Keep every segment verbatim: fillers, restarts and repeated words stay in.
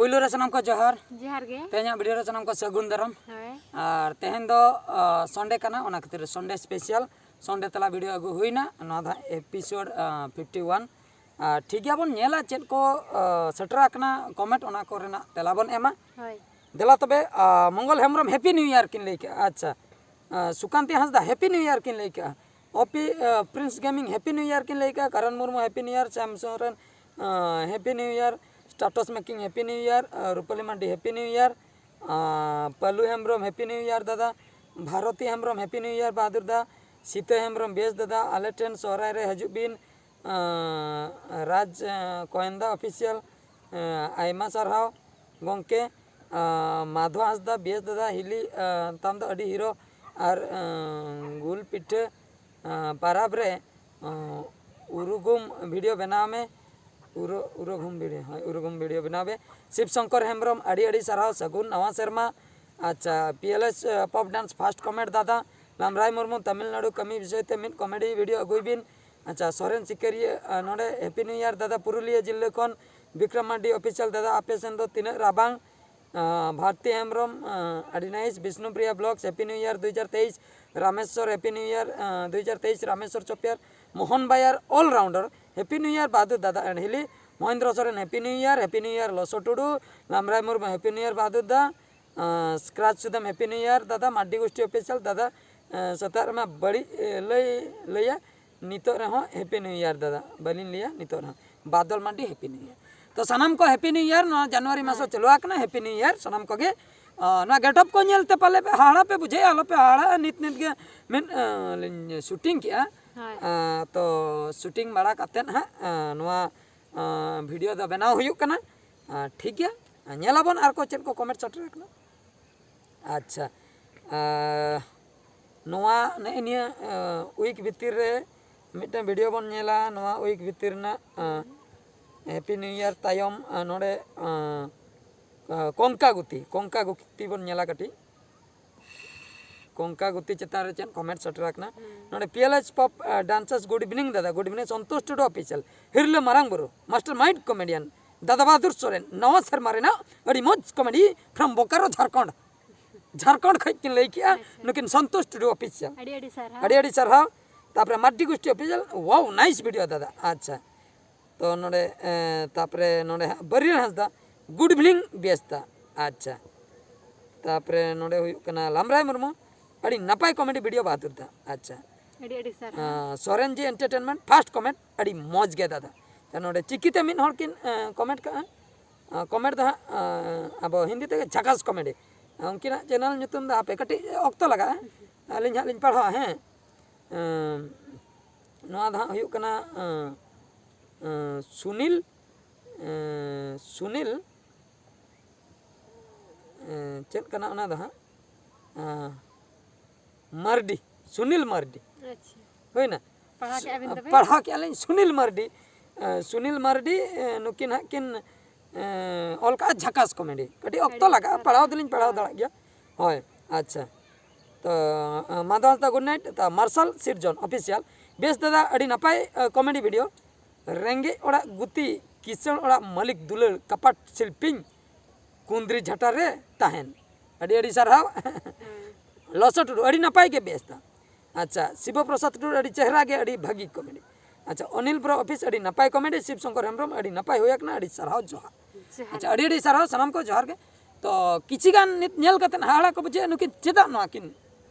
ᱯᱩᱭᱞᱩ ᱨᱮ ᱥᱟᱱᱟᱢ ᱠᱚ ᱡᱚᱦᱟᱨ᱾ ᱡᱚᱦᱟᱨ ᱜᱮ᱾ ᱛᱮᱦᱮᱧᱟᱜ ᱵᱷᱤᱰᱤᱭᱳ ᱨᱮ ᱥᱟᱱᱟᱢ ᱠᱚ ᱥᱟᱹᱜᱩᱱ ᱫᱟᱨᱟᱢ᱾ ᱦᱳᱭ᱾ ᱟᱨ ᱛᱮᱦᱮᱧ ᱫᱚ ᱥᱚᱱᱰᱮ ᱠᱟᱱᱟ, ᱚᱱᱟ ᱠᱷᱟᱹᱛᱤᱨ ᱥᱚᱱᱰᱮ ᱥᱯᱮᱥᱟᱞ ᱥᱚᱱᱰᱮ ᱛᱟᱞᱟ ᱵᱷᱤᱰᱤᱭᱳ ᱟᱹᱜᱩ ᱦᱩᱭᱱᱟ᱾ ᱱᱚᱣᱟ ᱫᱚ ᱮᱯᱤᱥᱳᱰ ᱯᱷᱤᱯᱴᱤ ᱳᱣᱟᱱ᱾ ᱟᱨ ᱴᱷᱤᱠ ᱜᱮᱭᱟ, ᱵᱚᱱ ᱧᱮᱞᱟ ᱪᱮᱫ ᱠᱚ ᱥᱮᱴᱮᱨ ᱟᱠᱟᱱᱟ ᱠᱚᱢᱮᱱᱴ, ᱚᱱᱟ ᱠᱚᱨᱮᱱᱟᱜ ᱛᱮᱞᱟ ᱵᱚᱱ ᱮᱢᱟ᱾ ᱦᱳᱭ᱾ ᱫᱮᱞᱟ ᱛᱚᱵᱮ, Mangal Hembrom happy new year ᱠᱤᱱ ᱞᱟᱹᱭ ᱠᱮᱜᱼᱟ᱾ ᱟᱪᱪᱷᱟ, Sukanti Hansda happy new year ᱠᱤᱱ ᱞᱟᱹᱭ ᱠᱮᱜᱼᱟ᱾ ᱚᱯᱤ prince gaming happy new year ᱠᱤᱱ ᱞᱟᱹᱭ ᱠᱮᱜᱼᱟ᱾ Karan Murmu happy new year. ᱥᱮᱢ Soren happy new year. Status making happy new year. Rupali Mandi happy new year. Palu Hembrom happy new year ᱫᱟᱫᱟ᱾ Bharati Hembrom happy new year ᱵᱟᱦᱟᱫᱩᱨ ᱫᱟ᱾ ᱥᱤᱛᱟᱹ ᱦᱮᱢᱵᱨᱚᱢ ᱵᱮᱥ ᱫᱟᱫᱟ, ᱟᱞᱮ ᱴᱷᱮᱱ ᱥᱚᱦᱨᱟᱭ ᱨᱮ ᱦᱤᱡᱩᱜ ᱵᱤᱱ᱾ ᱨᱟᱡᱽ ᱠᱚᱭᱮᱱᱫᱟ ᱚᱯᱷᱤᱥᱤᱭᱟᱞ, ᱟᱭᱢᱟ ᱥᱟᱨᱦᱟᱣ ᱜᱚᱢᱠᱮ᱾ ᱢᱟᱫᱷᱚ ᱦᱟᱸᱥᱫᱟ, ᱵᱮᱥ ᱫᱟᱫᱟ, ᱦᱤᱞᱤ ᱛᱟᱢ ᱫᱚ ᱟᱹᱰᱤ ᱦᱤᱨᱳ᱾ ᱟᱨ ᱜᱩᱞ ᱯᱤᱴᱷᱟᱹ ᱯᱟᱨᱟᱵᱽ ᱨᱮ ᱩᱨᱩᱜᱩᱢ ᱵᱷᱤᱰᱤᱭᱳ ᱵᱮᱱᱟᱣ ᱢᱮ᱾ ᱩᱨᱩ ᱩᱨᱩᱜᱩᱢ ᱵᱷᱤᱰᱤᱭᱳ, ᱦᱳᱭ, ᱩᱨᱩᱜᱩᱢ ᱵᱷᱤᱰᱤᱭᱳ ᱵᱮᱱᱟᱣ ᱢᱮ᱾ ᱥᱤᱵ ᱥᱚᱝᱠᱚᱨ ᱦᱮᱢᱵᱨᱚᱢ, ᱟᱹᱰᱤ ᱟᱹᱰᱤ ᱥᱟᱨᱦᱟᱣ, ᱥᱟᱹᱜᱩᱱ ᱱᱟᱣᱟ ᱥᱮᱨᱢᱟ᱾ ᱟᱪᱪᱷᱟ, P L S pop dance first comment ᱫᱟᱫᱟ᱾ ᱞᱟᱢᱨᱟᱭ ᱢᱩᱨᱢᱩ, ᱛᱟᱢᱤᱞᱱᱟᱲᱩ ᱠᱟᱹᱢᱤ ᱵᱤᱥᱚᱭ ᱛᱮ ᱢᱤᱫ ᱠᱚᱢᱮᱰᱤ ᱵᱷᱤᱰᱤᱭᱳ ᱟᱹᱜᱩᱭ ᱵᱤᱱ᱾ ᱟᱪᱪᱷᱟ, ᱥᱚᱨᱮᱱ ᱥᱤᱠᱟᱹᱨᱤᱭᱟᱹ, ᱱᱚᱰᱮ ᱦᱮᱯᱤ ᱱᱤᱭᱩ ᱤᱭᱟᱨ ᱫᱟᱫᱟ, ᱯᱩᱨᱩᱞᱤᱭᱟᱹ ᱡᱤᱞᱟᱹ ᱠᱷᱚᱱ ᱵᱤᱠᱨᱚᱢ ᱢᱟᱱᱰᱤ ᱚᱯᱷᱤᱥᱤᱭᱟᱞ ᱫᱟᱫᱟ, ᱟᱯᱮ ᱥᱮᱱ ᱫᱚ ᱛᱤᱱᱟᱹᱜ ᱨᱟᱵᱟᱝ? ᱵᱷᱟᱨᱛᱤ ᱦᱮᱢᱵᱨᱚᱢ, ᱟᱹᱰᱤ ᱱᱟᱭᱤᱥ᱾ ᱵᱤᱥᱱᱩᱯᱨᱤᱭᱟ ᱵᱞᱚᱜᱥ, ᱦᱮᱯᱤ ᱱᱤᱭᱩ ᱤᱭᱟᱨ ᱫᱩ ᱦᱟᱡᱟᱨ ᱛᱮᱭᱤᱥ᱾ ᱨᱟᱢᱮᱥᱥᱚᱨ, ᱦᱮᱯᱤ ᱱᱤᱭᱩ ᱤᱭᱟᱨ ᱫᱩ ᱦᱟᱡᱟᱨ ᱛᱮᱭᱤᱥ᱾ ᱨᱟᱢᱮᱥᱥᱚᱨ ᱪᱚᱯᱮᱭᱟᱨ, ᱢᱳᱦᱚᱱ ᱵᱟᱭᱟᱨ, all rounder, happy new year ᱵᱟᱦᱟᱫᱩᱨ ᱫᱟᱫᱟ ᱮᱱᱰ ᱦᱤᱞᱤ᱾ Mahendra Soren, happy new year, happy new year. ᱞᱚᱥᱚ ᱴᱩᱰᱩ, ᱞᱟᱢᱨᱟᱭ ᱢᱩᱨᱢᱩ, ᱦᱮᱯᱤ ᱱᱤᱭᱩ ᱤᱭᱟᱨ ᱵᱟᱦᱟᱫᱩᱨ ᱫᱟ᱾ Scratch Sudam, happy new year ᱫᱟᱫᱟ᱾ ᱢᱟᱨᱰᱤ ᱜᱳᱥᱴᱤ ᱚᱯᱷᱤᱥᱤᱭᱟᱞ ᱫᱟᱫᱟ, ᱥᱮᱛᱟᱜ ᱨᱮᱢᱟ ᱵᱟᱹᱲᱤᱡ ᱞᱟᱹᱭ ᱞᱟᱹᱭᱟ, ᱱᱤᱛᱚᱜ ᱨᱮᱦᱚᱸ ᱦᱮᱯᱤ ᱱᱤᱭᱩ ᱤᱭᱟᱨ ᱫᱟᱫᱟ, ᱵᱟᱹᱞᱤᱧ ᱞᱟᱹᱭᱟ, ᱱᱤᱛᱚᱜ ᱨᱮᱦᱚᱸ᱾ ᱵᱟᱫᱚᱞ ᱢᱟᱱᱰᱤ, ᱦᱮᱯᱤ ᱱᱤᱭᱩ ᱤᱭᱟᱨ᱾ ᱛᱚ ᱥᱟᱱᱟᱢ ᱠᱚ ᱦᱮᱯᱤ ᱱᱤᱭᱩ ᱤᱭᱟᱨ, ᱱᱚᱣᱟ ᱡᱟᱱᱩᱣᱟᱨᱤ ᱢᱟᱥ ᱦᱚᱸ ᱪᱟᱹᱞᱩ ᱟᱠᱟᱱᱟ, ᱦᱮᱯᱤ ᱱᱤᱭᱩ ᱤᱭᱟᱨ ᱥᱟᱱᱟᱢ ᱠᱚᱜᱮ᱾ ᱱᱚᱣᱟ ᱜᱮᱴᱟᱯ ᱠᱚ ᱧᱮᱞ ᱛᱮ ᱯᱟᱞᱮ ᱯᱮ ᱦᱟᱦᱟᱲᱟ ᱯᱮ ᱵᱩᱡᱷᱟᱹᱣᱮᱫᱼᱟ, ᱟᱞᱚ ᱯᱮ ᱦᱟᱦᱟᱲᱟᱜᱼᱟ, ᱱᱤᱛ ᱱᱤᱛ ᱜᱮ ᱢᱤᱫ ᱞᱤᱧ ᱥᱩᱴᱤᱝ ᱠᱮᱜᱼᱟ᱾ ᱦᱳᱭ᱾ ᱛᱚ ᱥᱩᱴᱤᱝ ᱵᱟᱲᱟ ᱠᱟᱛᱮᱫ ᱦᱟᱸᱜ ᱱᱚᱣᱟ ᱵᱷᱤᱰᱤᱭᱳ ᱫᱚ ᱵᱮᱱᱟᱣ ᱦᱩᱭᱩᱜ ᱠᱟᱱᱟ᱾ ᱴᱷᱤᱠ ᱜᱮᱭᱟ, ᱧᱮᱞᱟᱵᱚᱱ ᱟᱨ ᱠᱚ ᱪᱮᱫ ᱠᱚ ᱠᱚᱢᱮᱱᱴ ᱥᱮᱴᱮᱨ ᱟᱠᱟᱱᱟ᱾ ᱟᱪᱪᱷᱟ, ᱱᱚᱣᱟ ᱱᱮᱜᱼᱮ ᱱᱤᱭᱟᱹ ᱩᱭᱤᱠ ᱵᱷᱤᱛᱤᱨ ᱨᱮ ᱢᱤᱫᱴᱟᱝ ᱵᱷᱤᱰᱤᱭᱳ ᱵᱚᱱ ᱧᱮᱞᱟ᱾ ᱱᱚᱣᱟ ᱩᱭᱤᱠ ᱵᱷᱤᱛᱤᱨ ᱨᱮᱱᱟᱜ ᱦᱮᱯᱤ ᱱᱤᱭᱩ ᱤᱭᱟᱨ ᱛᱟᱭᱚᱢ ᱱᱚᱰᱮ ᱠᱚᱝᱠᱟ ᱜᱩᱛᱤ, ᱠᱚᱝᱠᱟ ᱜᱩᱛᱤ ᱵᱚᱱ ᱧᱮᱞᱟ ᱠᱟᱹᱴᱤᱡ᱾ ᱠᱚᱝᱠᱟ ᱜᱩᱛᱤ ᱪᱮᱛᱟᱱ ᱨᱮ ᱪᱮᱫ ᱠᱚᱢᱮᱱᱴ ᱥᱮᱴᱮᱨ ᱟᱠᱟᱱᱟ? ᱱᱚᱰᱮ P L H pop dancers, good ᱤᱵᱷᱤᱱᱤᱝ ᱫᱟᱫᱟ᱾ ᱜᱩᱰ ᱤᱵᱷᱤᱱᱤᱝ ᱥᱚᱱᱛᱳᱥ ᱴᱩᱰᱩ ᱚᱯᱷᱤᱥᱤᱭᱟᱞ, ᱦᱤᱨᱞᱟᱹ Marang Buru, master mind comedian, ᱫᱟᱫᱟ ᱵᱟᱦᱟᱫᱩᱨ ᱥᱚᱨᱮᱱ, ᱱᱟᱣᱟ ᱥᱮᱨᱢᱟ ᱨᱮᱱᱟᱜ ᱟᱹᱰᱤ ᱢᱚᱡᱽ ᱠᱚᱢᱮᱰᱤ from ᱵᱳᱠᱟᱨᱳ, ᱡᱷᱟᱲᱠᱷᱚᱸᱰ᱾ ᱡᱷᱟᱲᱠᱷᱚᱸᱰ ᱠᱷᱚᱱ ᱠᱤᱱ ᱞᱟᱹᱭ ᱠᱮᱜᱼᱟ᱾ ᱟᱪᱪᱷᱟ᱾ ᱱᱩᱠᱤᱱ ᱥᱚᱱᱛᱳᱥ ᱴᱩᱰᱩ ᱚᱯᱷᱤᱥᱤᱭᱟᱞ᱾ ᱟᱹᱰᱤ ᱟᱹᱰᱤ ᱥᱟᱨᱦᱟᱣ᱾ ᱟᱹᱰᱤ ᱟᱹᱰᱤ ᱥᱟᱨᱦᱟᱣ᱾ ᱛᱟᱯᱚᱨᱮ ᱢᱟᱨᱰᱤ ᱜᱩᱥᱴᱤ ᱚᱯᱷᱤᱥᱤᱭᱟᱞ, wow, nice video ᱫᱟᱫᱟ᱾ ᱟᱪᱪᱷᱟ, ᱛᱚ ᱱᱚᱰᱮ ᱮᱸ, ᱛᱟᱯᱚᱨᱮ ᱱᱚᱰᱮ ᱦᱟᱸᱜ ᱵᱟᱹᱨᱤᱞ ᱦᱟᱸᱥᱫᱟ, good evening ᱵᱮᱥᱛᱟ᱾ ᱟᱪᱪᱷᱟ, ᱛᱟᱯᱚᱨᱮ ᱱᱚᱰᱮ ᱦᱩᱭᱩᱜ ᱠᱟᱱᱟ ᱞᱟᱢᱨᱟᱭ ᱢᱩᱨᱢᱩ, ᱟᱹᱰᱤ ᱱᱟᱯᱟᱭ ᱠᱚᱢᱮᱰᱤ ᱵᱷᱤᱰᱤᱭᱳ ᱵᱟᱦᱟᱫᱩᱨ ᱫᱟ᱾ ᱟᱪᱪᱷᱟ, ᱟᱹᱰᱤ ᱟᱹᱰᱤ ᱥᱟᱨᱦᱟᱣ᱾ ᱟᱸ, ᱥᱚᱨᱮᱱ ᱡᱤ ᱮᱱᱴᱟᱨᱴᱮᱱᱢᱮᱱᱴ, ᱯᱷᱟᱥᱴ ᱠᱚᱢᱮᱱᱴ, ᱟᱹᱰᱤ ᱢᱚᱡᱽ ᱜᱮ ᱫᱟᱫᱟ᱾ ᱛᱚ ᱱᱚᱰᱮ ᱪᱤᱠᱤᱛᱮ ᱢᱤᱫ ᱦᱚᱲ ᱠᱤᱱ ᱠᱚᱢᱮᱱᱴ ᱠᱟᱜᱼᱟ᱾ ᱠᱚᱢᱮᱱᱴ ᱫᱚ ᱦᱟᱸᱜ ᱟᱵᱚ ᱦᱤᱱᱫᱤ ᱛᱮᱜᱮ ᱡᱷᱟᱠᱟᱥ ᱠᱚᱢᱮᱰᱤ᱾ ᱩᱱᱠᱤᱱᱟᱜ ᱪᱮᱱᱮᱞ ᱧᱩᱛᱩᱢ ᱫᱚ ᱦᱟᱯᱮ ᱠᱟᱹᱴᱤᱡ ᱚᱠᱛᱚ ᱞᱟᱜᱟᱜᱼᱟ, ᱟᱹᱞᱤᱧ ᱦᱟᱸᱜ ᱞᱤᱧ ᱯᱟᱲᱦᱟᱣᱟ᱾ ᱦᱮᱸ, ᱱᱚᱣᱟ ᱫᱚ ᱦᱟᱸᱜ ᱦᱩᱭᱩᱜ ᱠᱟᱱᱟ ᱥᱩᱱᱤᱞ, ᱥᱩᱱᱤᱞ, ᱪᱮᱫ ᱠᱟᱱᱟ ᱚᱱᱟ ᱫᱚ ᱦᱟᱸᱜ? ᱢᱟᱨᱰᱤ, ᱥᱩᱱᱤᱞ ᱢᱟᱨᱰᱤ᱾ ᱟᱪᱪᱷᱟ᱾ ᱦᱩᱭᱱᱟ? ᱯᱟᱲᱦᱟᱣ ᱠᱮᱜᱼᱟ ᱵᱤᱱ ᱛᱚᱵᱮ? ᱯᱟᱲᱦᱟᱣ ᱠᱮᱜᱼᱟ ᱞᱤᱧ ᱥᱩᱱᱤᱞ ᱢᱟᱨᱰᱤ᱾ ᱥᱩᱱᱤᱞ ᱢᱟᱨᱰᱤ, ᱱᱩᱠᱤᱱ ᱦᱟᱸᱜ ᱠᱤᱱ ᱚᱞ ᱠᱟᱜᱼᱟ ᱡᱷᱟᱠᱟᱥ ᱠᱚᱢᱮᱰᱤ᱾ ᱠᱟᱹᱴᱤᱡ ᱚᱠᱛᱚ ᱞᱟᱜᱟᱜᱼᱟ, ᱯᱟᱲᱦᱟᱣ ᱫᱚᱞᱤᱧ ᱯᱟᱲᱦᱟᱣ ᱫᱟᱲᱮᱭᱟᱜ ᱜᱮᱭᱟ᱾ ᱦᱳᱭ, ᱟᱪᱪᱷᱟ᱾ ᱛᱚ ᱢᱟᱫᱷᱚ ᱦᱟᱸᱥᱫᱟ, ᱜᱩᱰ ᱱᱟᱭᱤᱴ᱾ ᱛᱚ ᱢᱟᱨᱥᱟᱞ ᱥᱤᱨᱡᱚᱱ ᱚᱯᱷᱤᱥᱤᱭᱟᱞ, ᱵᱮᱥ ᱫᱟᱫᱟ, ᱟᱹᱰᱤ ᱱᱟᱯᱟᱭ ᱠᱚᱢᱮᱰᱤ ᱵᱷᱤᱰᱤᱭᱳ᱾ ᱨᱮᱸᱜᱮᱡ ᱚᱲᱟᱜ ᱜᱩᱛᱤ, ᱠᱤᱥᱟᱹᱬ ᱚᱲᱟᱜ ᱢᱟᱹᱞᱤᱠ ᱫᱩᱞᱟᱹᱲ, ᱠᱟᱯᱟᱴ ᱥᱤᱞᱯᱤᱧ, ᱠᱩᱸᱫᱽᱨᱤ ᱡᱷᱟᱴᱟ ᱨᱮ ᱛᱟᱦᱮᱱ᱾ ᱟᱹᱰᱤ ᱟᱹᱰᱤ ᱥᱟᱨᱦᱟᱣ᱾ ᱞᱚᱥᱚ ᱴᱩᱰᱩ, ᱟᱹᱰᱤ ᱱᱟᱯᱟᱭ ᱜᱮ ᱵᱮᱥ ᱫᱟ᱾ ᱟᱪᱪᱷᱟ, ᱥᱤᱵᱚ ᱯᱨᱚᱥᱟᱫᱽ ᱴᱩᱰᱩ, ᱟᱹᱰᱤ ᱪᱮᱦᱨᱟ ᱜᱮ, ᱟᱹᱰᱤ ᱵᱷᱟᱹᱜᱤ ᱠᱚᱢᱮᱰᱤ᱾ ᱟᱪᱪᱷᱟ, ᱚᱱᱤᱞ ᱵᱨᱚ ᱚᱯᱷᱤᱥ, ᱟᱹᱰᱤ ᱱᱟᱯᱟᱭ ᱠᱚᱢᱮᱰᱤ᱾ ᱥᱤᱵ ᱥᱚᱝᱠᱚᱨ ᱦᱮᱢᱵᱨᱚᱢ, ᱟᱹᱰᱤ ᱱᱟᱯᱟᱭ ᱦᱩᱭ ᱟᱠᱟᱱᱟ, ᱟᱹᱰᱤ ᱥᱟᱨᱦᱟᱣ, ᱡᱚᱦᱟᱨ᱾ ᱡᱚᱦᱟᱨ᱾ ᱟᱪᱪᱷᱟ, ᱟᱹᱰᱤ ᱟᱹᱰᱤ ᱥᱟᱨᱦᱟᱣ ᱥᱟᱱᱟᱢ ᱠᱚ, ᱡᱚᱦᱟᱨ ᱜᱮ᱾ ᱛᱚ ᱠᱤᱪᱷᱤ ᱜᱟᱱ ᱱᱤᱛ ᱧᱮᱞ ᱠᱟᱛᱮ ᱦᱟᱦᱟᱲᱟ ᱠᱚ ᱵᱩᱡᱷᱟᱹᱜᱼᱟ, ᱱᱩᱠᱤᱱ ᱪᱮᱫᱟᱜ ᱱᱚᱣᱟ ᱠᱤᱱ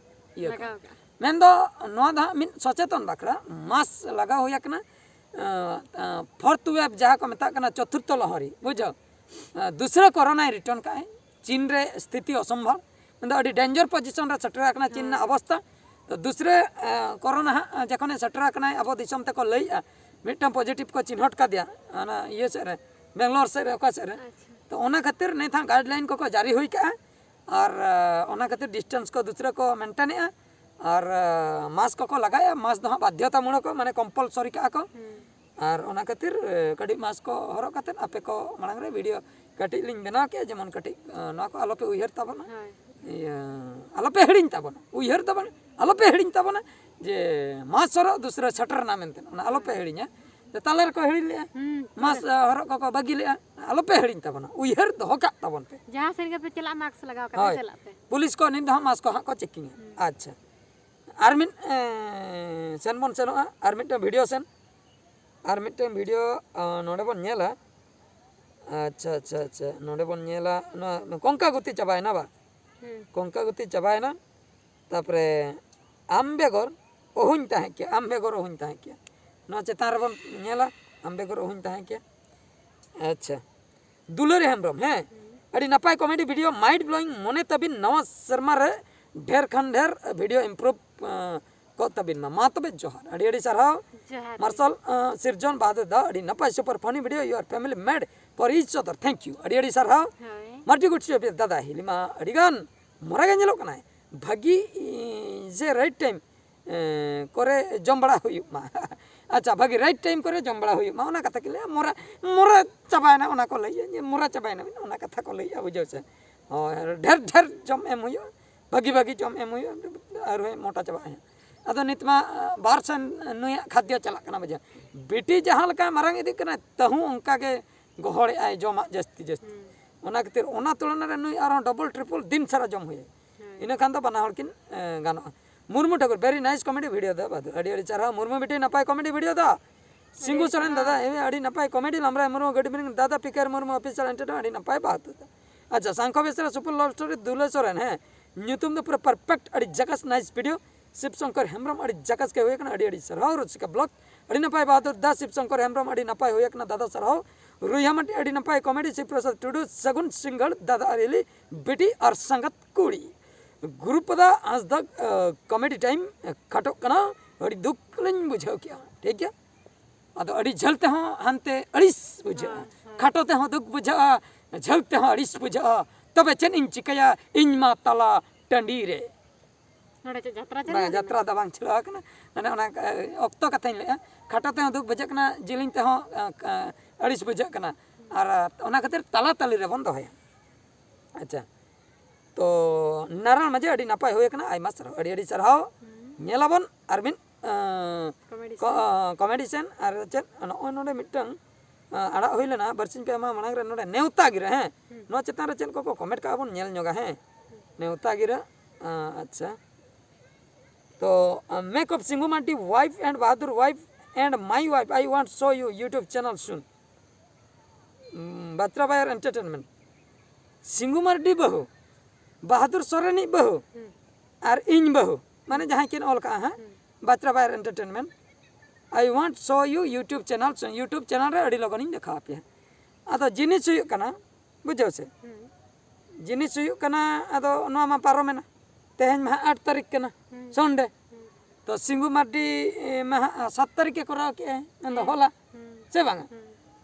ᱤᱭᱟᱹ ᱠᱟᱜᱼᱟ? ᱞᱟᱜᱟᱣ ᱠᱟᱜᱼᱟ᱾ ᱢᱮᱱᱫᱚ ᱱᱚᱣᱟ ᱫᱚ ᱦᱟᱸᱜ ᱢᱤᱫ ᱥᱚᱪᱮᱛᱚᱱ ᱵᱟᱠᱷᱨᱟ ᱢᱟᱥ ᱞᱟᱜᱟᱣ ᱦᱩᱭ ᱟᱠᱟᱱᱟ᱾ ᱯᱷᱳᱨᱛᱷ ᱣᱮᱵᱷ ᱡᱟᱦᱟᱸ ᱠᱚ ᱢᱮᱛᱟᱜ ᱠᱟᱱᱟ, ᱪᱚᱛᱩᱨᱛᱷᱚ ᱞᱚᱦᱚᱨᱤ, ᱵᱩᱡᱷᱟᱹᱣ? ᱫᱩᱥᱨᱟᱹ ᱠᱚᱨᱳᱱᱟᱭ ᱨᱤᱴᱟᱨᱱ ᱠᱟᱜᱼᱟᱭ᱾ ᱪᱤᱱ ᱨᱮ ᱥᱛᱷᱤᱛᱤ ᱚᱥᱚᱢᱵᱷᱚᱞ, ᱢᱮᱱᱫᱚ ᱟᱹᱰᱤ ᱰᱮᱧᱡᱟᱨ ᱯᱚᱡᱤᱥᱚᱱ ᱨᱮ ᱥᱮᱴᱮᱨ ᱟᱠᱟᱱᱟ ᱪᱤᱱ ᱨᱮᱱᱟᱜ ᱚᱵᱚᱥᱛᱷᱟ᱾ ᱛᱚ ᱫᱩᱥᱨᱟᱹ ᱠᱚᱨᱳᱱᱟ ᱦᱟᱸᱜ ᱡᱚᱠᱷᱚᱱᱮ ᱥᱮᱴᱮᱨ ᱟᱠᱟᱱᱟᱭ, ᱟᱵᱚ ᱫᱤᱥᱚᱢ ᱛᱮᱠᱚ ᱞᱟᱹᱭᱮᱜᱼᱟ, ᱢᱤᱫᱴᱟᱝ ᱯᱚᱡᱤᱴᱤᱵᱷ ᱠᱚ ᱪᱤᱱᱦᱟᱹᱴ ᱠᱟᱫᱮᱭᱟ ᱚᱱᱟ ᱤᱭᱟᱹ ᱥᱮᱫ ᱨᱮ, ᱵᱮᱝᱜᱟᱞᱳᱨ ᱥᱮᱫ ᱨᱮ, ᱚᱠᱟ ᱥᱮᱫ ᱨᱮ᱾ ᱟᱪᱪᱷᱟ᱾ ᱛᱚ ᱚᱱᱟ ᱠᱷᱟᱹᱛᱤᱨ ᱱᱤᱛ ᱦᱟᱸᱜ ᱜᱟᱭᱤᱰ ᱞᱟᱭᱤᱱ ᱠᱚᱠᱚ ᱡᱟᱹᱨᱤ ᱦᱩᱭ ᱠᱟᱜᱼᱟ᱾ ᱟᱨ ᱚᱱᱟ ᱠᱷᱟᱹᱛᱤᱨ ᱰᱤᱥᱴᱮᱱᱥ ᱠᱚ ᱫᱩᱥᱨᱟᱹ ᱠᱚ ᱢᱮᱱᱴᱮᱱᱮᱜᱼᱟ᱾ ᱟᱨ ᱢᱟᱥᱠ ᱠᱚᱠᱚ ᱞᱟᱜᱟᱣᱮᱜᱼᱟ᱾ ᱢᱟᱥᱠ ᱫᱚ ᱦᱟᱸᱜ ᱵᱟᱫᱽᱫᱷᱚᱛᱟᱢᱩᱞᱚᱠ, ᱢᱟᱱᱮ ᱠᱚᱢᱯᱟᱞᱥᱚᱨᱤ ᱠᱟᱜᱼᱟ ᱠᱚ᱾ ᱟᱨ ᱚᱱᱟ ᱠᱷᱟᱹᱛᱤᱨ ᱠᱟᱹᱴᱤᱡ ᱢᱟᱥᱠ ᱠᱚ ᱦᱚᱨᱚᱜ ᱠᱟᱛᱮᱫ ᱟᱯᱮ ᱠᱚ ᱢᱟᱲᱟᱝ ᱨᱮ ᱵᱷᱤᱰᱤᱭᱳ ᱠᱟᱹᱴᱤᱡ ᱞᱤᱧ ᱵᱮᱱᱟᱣ ᱠᱮᱜᱼᱟ, ᱡᱮᱢᱚᱱ ᱠᱟᱹᱴᱤᱡ ᱱᱚᱣᱟ ᱠᱚ ᱟᱞᱚᱯᱮ ᱩᱭᱦᱟᱹᱨ ᱛᱟᱵᱚᱱᱟ᱾ ᱤᱭᱟᱹ, ᱟᱞᱚᱯᱮ ᱦᱤᱲᱤᱧ ᱛᱟᱵᱚᱱᱟ, ᱩᱭᱦᱟᱹᱨ ᱫᱚ ᱵᱟᱝ, ᱟᱞᱚᱯᱮ ᱦᱤᱲᱤᱧ ᱛᱟᱵᱚᱱᱟ ᱡᱮ ᱢᱟᱥᱠ ᱦᱚᱨᱚᱜ ᱫᱩᱥᱨᱟᱹ ᱥᱮᱴᱮᱨ ᱮᱱᱟ ᱢᱮᱱᱛᱮ, ᱚᱱᱟ ᱟᱞᱚᱯᱮ ᱦᱤᱲᱤᱧᱟ᱾ ᱛᱟᱞᱟ ᱨᱮᱠᱚ ᱦᱤᱲᱤᱧ ᱞᱮᱜᱼᱟ᱾ ᱦᱩᱸ, ᱢᱟᱥᱠ ᱦᱚᱨᱚᱜ ᱠᱚᱠᱚ ᱵᱟᱹᱜᱤ ᱞᱮᱜᱼᱟ᱾ ᱟᱞᱚᱯᱮ ᱦᱤᱲᱤᱧ ᱛᱟᱵᱚᱱᱟ, ᱩᱭᱦᱟᱹᱨ ᱫᱚᱦᱚ ᱠᱟᱜ ᱛᱟᱵᱚᱱ ᱯᱮ᱾ ᱡᱟᱦᱟᱸ ᱥᱮᱱ ᱜᱮᱯᱮ ᱪᱟᱞᱟᱜ, ᱢᱟᱥᱠ ᱞᱟᱜᱟᱣ ᱠᱟᱛᱮ ᱦᱳᱭ᱾ ᱪᱟᱞᱟᱜ ᱯᱮ᱾ ᱯᱩᱞᱤᱥ ᱠᱚ ᱱᱤᱛ ᱫᱚ ᱦᱟᱸᱜ ᱢᱟᱥᱠ ᱠᱚ ᱦᱟᱸᱜ ᱠᱚ ᱪᱮᱠᱤᱝᱟ᱾ ᱦᱩᱸ᱾ ᱟᱪᱪᱷᱟ, ᱟᱨ ᱢᱤᱫ ᱮᱸ, ᱥᱮᱱ ᱵᱚᱱ ᱥᱮᱱᱚᱜᱼᱟ ᱟᱨ ᱢᱤᱫᱴᱟᱝ ᱵᱷᱤᱰᱤᱭᱳ ᱥᱮᱱ᱾ ᱟᱨ ᱢᱤᱫᱴᱟᱝ ᱵᱷᱤᱰᱤᱭᱳ ᱟᱸ, ᱱᱚᱰᱮ ᱵᱚᱱ ᱧᱮᱞᱟ᱾ ᱟᱪᱪᱷᱟ, ᱟᱪᱪᱷᱟ, ᱟᱪᱪᱷᱟ, ᱱᱚᱰᱮ ᱵᱚᱱ ᱧᱮᱞᱟ᱾ ᱱᱚᱣᱟ ᱠᱚᱝᱠᱟ ᱜᱩᱛᱤ ᱪᱟᱵᱟᱭᱮᱱᱟ ᱵᱟ? ᱦᱩᱸ᱾ ᱠᱚᱝᱠᱟ ᱜᱩᱛᱤ ᱪᱟᱵᱟᱭᱮᱱᱟ᱾ ᱛᱟᱯᱚᱨᱮ ᱟᱢ ᱵᱮᱜᱚᱨ ᱚᱦᱚᱧ ᱛᱟᱦᱮᱸ ᱠᱮᱭᱟ, ᱟᱢ ᱵᱮᱜᱚᱨ ᱚᱦᱚᱧ ᱛᱟᱦᱮᱸ ᱠᱮᱭᱟ᱾ ᱱᱚᱣᱟ ᱪᱮᱛᱟᱱ ᱨᱮᱵᱚᱱ ᱧᱮᱞᱟ, ᱟᱢ ᱵᱮᱜᱚᱨ ᱚᱦᱚᱧ ᱛᱟᱦᱮᱸ ᱠᱮᱭᱟ᱾ ᱟᱪᱪᱷᱟ, ᱫᱩᱞᱟᱹᱲᱤ ᱦᱮᱢᱵᱨᱚᱢ, ᱦᱮᱸ, ᱟᱹᱰᱤ ᱱᱟᱯᱟᱭ ᱠᱚᱢᱮᱰᱤ ᱵᱷᱤᱰᱤᱭᱳ, ᱢᱟᱭᱤᱱᱰ ᱵᱞᱳᱭᱤᱝ᱾ ᱢᱚᱱᱮ ᱛᱟᱹᱵᱤᱱ ᱱᱟᱣᱟ ᱥᱮᱨᱢᱟ ᱨᱮ ᱰᱷᱮᱨ ᱠᱷᱟᱱ ᱰᱷᱮᱨ ᱵᱷᱤᱰᱤᱭᱳ ᱤᱢᱯᱨᱩᱵᱷ ᱠᱚᱜ ᱛᱟᱹᱵᱤᱱ ᱢᱟ᱾ ᱢᱟ ᱛᱚᱵᱮ ᱡᱚᱦᱟᱨ, ᱟᱹᱰᱤ ᱟᱹᱰᱤ ᱥᱟᱨᱦᱟᱣ᱾ ᱡᱚᱦᱟᱨ ᱜᱮ᱾ ᱢᱟᱨᱥᱟᱞ ᱟᱸ, ᱥᱤᱨᱡᱚᱱ ᱵᱟᱦᱟᱫᱩᱨ ᱫᱟ, ᱟᱹᱰᱤ ᱱᱟᱯᱟᱭ, super funny video, you are family made for each other, thank you, ᱟᱹᱰᱤ ᱟᱹᱰᱤ ᱥᱟᱨᱦᱟᱣ᱾ ᱦᱳᱭ᱾ ᱢᱟᱨᱰᱤ ᱜᱩᱰ ᱥᱮᱯᱷ ᱫᱟᱫᱟ ᱦᱤᱞᱤᱢᱟ ᱟᱹᱰᱤ ᱜᱟᱱ ᱢᱚᱨᱟ ᱜᱮ ᱧᱮᱞᱚᱜ ᱠᱟᱱᱟᱭ᱾ ᱵᱷᱟᱹᱜᱤ ᱡᱮ ᱨᱟᱭᱤᱴ ᱴᱟᱭᱤᱢ ᱠᱚᱨᱮ ᱡᱚᱢ ᱵᱟᱲᱟ ᱦᱩᱭᱩᱜ ᱢᱟ᱾ ᱟᱪᱪᱷᱟ, ᱵᱷᱟᱹᱜᱤ ᱨᱟᱭᱤᱴ ᱴᱟᱭᱤᱢ ᱠᱚᱨᱮ ᱡᱚᱢ ᱵᱟᱲᱟ ᱦᱩᱭᱩᱜ ᱢᱟ, ᱚᱱᱟ ᱠᱟᱛᱷᱟ ᱠᱤᱱ ᱞᱟᱹᱭᱟ᱾ ᱢᱚᱨᱟ ᱢᱚᱨᱟ ᱪᱟᱵᱟᱭᱮᱱᱟ, ᱚᱱᱟ ᱠᱚ ᱞᱟᱹᱭᱟ ᱡᱮ ᱢᱚᱨᱟ ᱪᱟᱵᱟᱭᱮᱱᱟ ᱵᱤᱱ, ᱚᱱᱟ ᱠᱟᱛᱷᱟ ᱠᱚ ᱞᱟᱹᱭᱟ, ᱵᱩᱡᱷᱟᱹᱣ ᱥᱮ᱾ ᱦᱳᱭ, ᱰᱷᱮᱨ ᱰᱷᱮᱨ ᱡᱚᱢ ᱮᱢ ᱦᱩᱭᱩᱜᱼᱟ, ᱵᱷᱟᱹᱜᱤ ᱵᱷᱟᱹᱜᱤ ᱡᱚᱢ ᱮᱢ ᱦᱩᱭᱩᱜᱼᱟ, ᱟᱨ ᱦᱚᱸ ᱢᱚᱴᱟ ᱪᱟᱵᱟᱜ ᱟᱭ᱾ ᱟᱫᱚ ᱱᱤᱛ ᱢᱟ ᱵᱟᱨ ᱥᱮᱱ ᱱᱩᱭᱟᱜ ᱠᱷᱟᱫᱽᱭᱚ ᱪᱟᱞᱟᱜ ᱠᱟᱱᱟ, ᱵᱩᱡᱷᱟᱹᱣ᱾ ᱵᱤᱴᱤ ᱡᱟᱦᱟᱸ ᱞᱮᱠᱟᱭ ᱢᱟᱨᱟᱝ ᱤᱫᱤᱜ ᱠᱟᱱᱟ, ᱛᱟᱹᱦᱩ ᱚᱱᱠᱟ ᱜᱮ ᱜᱚᱦᱚᱲᱮᱜᱼᱟᱭ, ᱡᱚᱢᱟᱜ ᱡᱟᱹᱥᱛᱤ ᱡᱟᱹᱥᱛᱤ᱾ ᱦᱩᱸ᱾ ᱚᱱᱟ ᱠᱷᱟᱹᱛᱤᱨ ᱚᱱᱟ ᱛᱩᱞᱚᱱᱟ ᱨᱮ ᱱᱩᱭ ᱟᱨᱦᱚᱸ ᱰᱚᱵᱚᱞ ᱴᱨᱤᱯᱚᱞ ᱫᱤᱱ ᱥᱟᱨᱟ ᱡᱚᱢ ᱦᱩᱭᱟᱭᱟ᱾ ᱦᱩᱸ᱾ ᱤᱱᱟᱹ ᱠᱷᱟᱱ ᱫᱚ ᱵᱟᱱᱟ ᱦᱚᱲ ᱠᱤᱱ, ᱮ, ᱜᱟᱱᱚᱜᱼᱟ᱾ ᱢᱩᱨᱢᱩ ᱴᱷᱟᱹᱠᱩᱨ, very nice comedy video ᱫᱚ ᱵᱟᱫᱩ᱾ ᱟᱹᱰᱤ ᱟᱹᱰᱤ ᱪᱟᱨᱦᱟᱣ ᱢᱩᱨᱢᱩ ᱵᱤᱴᱤ, ᱱᱟᱯᱟᱭ comedy video ᱫᱚ᱾ ᱥᱤᱝᱜᱩ ᱟᱹᱰᱤ ᱥᱚᱨᱮᱱ ᱪᱮᱦᱨᱟ᱾ ᱫᱟᱫᱟ, ᱮ, ᱟᱹᱰᱤ ᱱᱟᱯᱟᱭ comedy, ᱞᱟᱢᱨᱟᱭ ᱢᱩᱨᱢᱩ, ᱜᱟᱹᱰᱤ ᱵᱤᱨᱤᱝ ᱫᱟᱫᱟ, ᱯᱤᱠᱟᱨ ᱢᱩᱨᱢᱩ, official entertainment, ᱟᱹᱰᱤ ᱱᱟᱯᱟᱭ ᱵᱟᱫᱩ᱾ ᱟᱪᱪᱷᱟ, ᱥᱟᱝᱠᱷᱚ ᱵᱮᱥᱨᱟ, super love story, ᱫᱩᱞᱟᱹ ᱥᱚᱨᱮᱱ, ᱦᱮᱸ, ᱧᱩᱛᱩᱢ ᱫᱚ ᱯᱩᱨᱟᱹ perfect, ᱟᱹᱰᱤ ᱡᱟᱠᱟᱥ, nice video᱾ ᱥᱤᱵ ᱥᱚᱝᱠᱚᱨ ᱦᱮᱢᱵᱨᱚᱢ, ᱟᱹᱰᱤ ᱡᱟᱠᱟᱥ ᱜᱮ ᱦᱩᱭ ᱟᱠᱟᱱᱟ, ᱟᱹᱰᱤ ᱟᱹᱰᱤ ᱥᱟᱨᱦᱟᱣ᱾ ᱨᱩᱪᱤᱠᱟ ᱵᱞᱚᱜ, ᱟᱹᱰᱤ ᱱᱟᱯᱟᱭ ᱵᱟᱦᱟᱫᱩᱨ ᱫᱟ᱾ ᱥᱤᱵ ᱥᱚᱝᱠᱚᱨ ᱦᱮᱢᱵᱨᱚᱢ, ᱟᱹᱰᱤ ᱱᱟᱯᱟᱭ ᱦᱩᱭ ᱟᱠᱟᱱᱟ ᱫᱟᱫᱟ, ᱥᱟᱨᱦᱟᱣ᱾ ᱨᱩᱭᱦᱟ ᱢᱟᱹᱴᱤ, ᱟᱹᱰᱤ ᱱᱟᱯᱟᱭ comedy᱾ ᱥᱤᱵ ᱯᱨᱚᱥᱟᱫᱽ ᱴᱩᱰᱩ, ᱥᱟᱹᱜᱩᱱ ᱥᱤᱸᱜᱟᱹᱲ ᱫᱟᱫᱟ ᱟᱨ ᱦᱤᱞᱤ ᱵᱤᱴᱤ ᱟᱨ ᱥᱟᱸᱜᱟᱛ ᱠᱩᱲᱤ᱾ ᱜᱩᱨᱩᱯᱚᱫᱟ ᱦᱟᱸᱥᱫᱟ, ᱟ, comedy time ᱠᱷᱟᱴᱚᱜ ᱠᱟᱱᱟ, ᱟᱹᱰᱤ ᱫᱩᱠ ᱞᱤᱧ ᱵᱩᱡᱷᱟᱹᱣ ᱠᱮᱜᱼᱟ, ᱴᱷᱤᱠ ᱜᱮᱭᱟ᱾ ᱟᱫᱚ ᱟᱹᱰᱤ ᱡᱷᱟᱹᱞ ᱛᱮᱦᱚᱸ ᱦᱟᱱᱛᱮ ᱟᱹᱲᱤᱥ ᱵᱩᱡᱷᱟᱹᱜᱼᱟ, ᱦᱮᱸ, ᱦᱮᱸ᱾ ᱠᱷᱟᱴᱚ ᱛᱮᱦᱚᱸ ᱫᱩᱠ ᱵᱩᱡᱷᱟᱹᱜᱼᱟ, ᱡᱷᱟᱹᱞ ᱛᱮᱦᱚᱸ ᱟᱹᱲᱤᱥ ᱵᱩᱡᱷᱟᱹᱜᱼᱟ᱾ ᱛᱚᱵᱮ ᱪᱮᱫ ᱤᱧ ᱪᱤᱠᱟᱹᱭᱟ, ᱤᱧ ᱢᱟ ᱛᱟᱞᱟ ᱴᱟᱺᱰᱤ ᱨᱮ᱾ ᱱᱚᱰᱮ ᱪᱮᱫ ᱡᱟᱛᱨᱟ ᱪᱟᱹᱞᱩ ᱵᱟᱝ, ᱟᱠᱟᱱᱟ? ᱡᱟᱛᱨᱟ ᱫᱚ ᱵᱟᱝ ᱪᱟᱹᱞᱩ ᱟᱠᱟᱱᱟ᱾ ᱢᱟᱱᱮ ᱚᱱᱟ, ᱮ, ᱚᱠᱛᱚ ᱠᱟᱛᱷᱟᱧ ᱞᱟᱹᱭᱮᱜᱼᱟ, ᱠᱷᱟᱴᱚ ᱛᱮᱦᱚᱸ ᱫᱩᱠ ᱵᱩᱡᱷᱟᱹᱜ ᱠᱟᱱᱟ, ᱡᱤᱞᱤᱧ ᱛᱮᱦᱚᱸ, ᱮ, ᱮ, ᱟᱹᱲᱤᱥ ᱵᱩᱡᱷᱟᱹᱜ ᱠᱟᱱᱟ᱾ ᱟᱨ, ᱮ, ᱚᱱᱟ ᱠᱷᱟᱹᱛᱤᱨ ᱛᱟᱞᱟ ᱛᱟᱹᱞᱤ ᱨᱮᱵᱚᱱ ᱫᱚᱦᱚᱭᱟ᱾ ᱟᱪᱪᱷᱟ, ᱛᱚ ᱱᱟᱨᱟᱭᱚᱱ ᱢᱟᱹᱡᱷᱤ, ᱟᱹᱰᱤ ᱱᱟᱯᱟᱭ ᱦᱩᱭ ᱟᱠᱟᱱᱟ, ᱟᱭᱢᱟ ᱥᱟᱨᱦᱟᱣ, ᱟᱹᱰᱤ ᱟᱹᱰᱤ ᱥᱟᱨᱦᱟᱣ᱾ ᱦᱩᱸ᱾ ᱧᱮᱞᱟᱵᱚᱱ ᱟᱨ ᱢᱤᱫ ᱠᱚᱢᱮᱰᱤ ᱠᱚ ᱠᱚᱢᱮᱰᱤ ᱥᱮᱱ ᱟᱨ ᱪᱮᱫ ᱱᱚᱜᱼᱚᱭ ᱱᱚᱰᱮ ᱢᱤᱫᱴᱟᱝ ᱟᱲᱟᱜ ᱦᱩᱭ ᱞᱮᱱᱟ ᱵᱟᱨᱥᱤᱧ ᱯᱮ ᱢᱟᱦᱟ ᱢᱟᱲᱟᱝ ᱨᱮ, ᱱᱚᱰᱮ ᱱᱮᱣᱛᱟ ᱜᱤᱨᱟᱹ᱾ ᱦᱮᱸ, ᱱᱚᱣᱟ ᱪᱮᱛᱟᱱ ᱨᱮ ᱪᱮᱫ ᱠᱚᱠᱚ ᱠᱚᱢᱮᱱᱴ ᱠᱟᱜᱼᱟ ᱵᱚᱱ ᱧᱮᱞ ᱧᱚᱜᱟ᱾ ᱦᱮᱸ, ᱱᱮᱣᱛᱟ ᱜᱤᱨᱟᱹ᱾ ᱟᱪᱪᱷᱟ, ᱛᱚ make up Singu Mardi wife and Bahadur wife and my wife, I want show you YouTube channel soon. ᱵᱟᱛᱨᱟ ᱵᱟᱭᱟᱨ ᱮᱱᱴᱟᱨᱴᱮᱱᱢᱮᱱᱴ᱾ ᱥᱤᱝᱜᱩ ᱢᱟᱨᱰᱤ ᱵᱟᱹᱦᱩ, ᱵᱟᱦᱟᱫᱩᱨ ᱥᱚᱨᱮᱱᱤᱡ ᱵᱟᱹᱦᱩ ᱟᱨ ᱤᱧ ᱵᱟᱹᱦᱩ, ᱢᱟᱱᱮ ᱡᱟᱦᱟᱸᱭ ᱠᱤᱱ ᱚᱞ ᱠᱟᱜᱼᱟ ᱦᱟᱸᱜ, ᱵᱟᱛᱨᱟ ᱵᱟᱭᱟᱨ entertainment, I want show you YouTube channel, YouTube channel ᱨᱮ ᱟᱹᱰᱤ ᱞᱚᱜᱚᱱᱤᱧ ᱫᱮᱠᱷᱟᱣ ᱟᱯᱮᱭᱟ᱾ ᱟᱫᱚ ᱡᱤᱱᱤᱥ ᱦᱩᱭᱩᱜ ᱠᱟᱱᱟ, ᱵᱩᱡᱷᱟᱹᱣ ᱥᱮ, ᱡᱤᱱᱤᱥ ᱦᱩᱭᱩᱜ ᱠᱟᱱᱟ, ᱟᱫᱚ ᱱᱚᱣᱟ ᱢᱟ ᱯᱟᱨᱚᱢᱮᱱᱟ, ᱛᱮᱦᱮᱧ ᱢᱟ ᱦᱟᱸᱜ ᱟᱴ ᱛᱟᱹᱨᱤᱠᱷ ᱠᱟᱱᱟ, ᱥᱚᱱᱰᱮ᱾ ᱛᱚ ᱥᱤᱝᱜᱩ ᱢᱟᱨᱰᱤ ᱢᱟ ᱦᱟᱸᱜ ᱥᱟᱛ ᱛᱟᱹᱨᱤᱠᱷ ᱮ ᱠᱚᱨᱟᱣ ᱠᱮᱜᱼᱟᱭ, ᱢᱮᱱᱫᱚ ᱦᱚᱞᱟ, ᱥᱮ ᱵᱟᱝᱟ?